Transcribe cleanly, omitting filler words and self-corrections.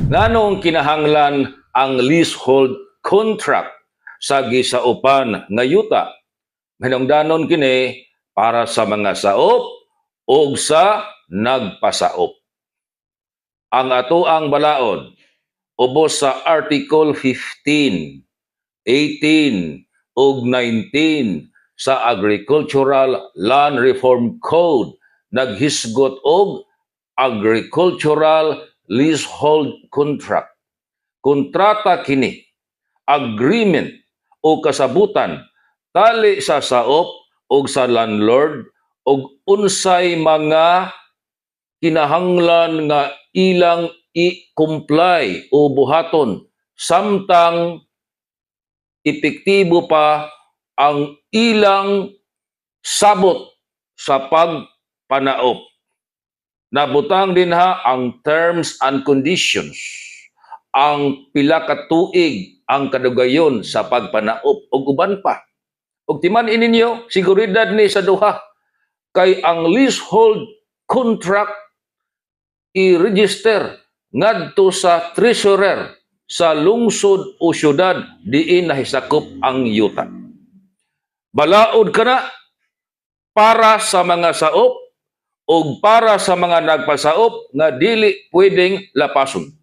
Nganong kinahanglan ang leasehold contract sa gisaupan nga yuta? Hinungdanon kini para sa mga saop ug sa nagpasaop. Ang atoang balaod ubos sa Article 15, 18 ug 19 sa Agricultural Land Reform Code naghisgot og agricultural leasehold contract. Kontrata kini, agreement o kasabutan tali sa saop og sa landlord og unsay mga kinahanglan nga ilang i-comply o buhaton samtang epektibo pa ang ilang sabot sa pagpanaop. Nabutang dinha ang terms and conditions, ang pila ka tuig ang kadugayon sa pagpanaop ug uban pa. Ug timan-i ninyo, siguridad ni sa duha kay ang leasehold contract i-register ngadto sa treasurer sa lungsod o syudad diin nahisakop ang yuta. Balaod kana para sa mga saop ug para sa mga nagpasaop nga dili pwedeng lapason.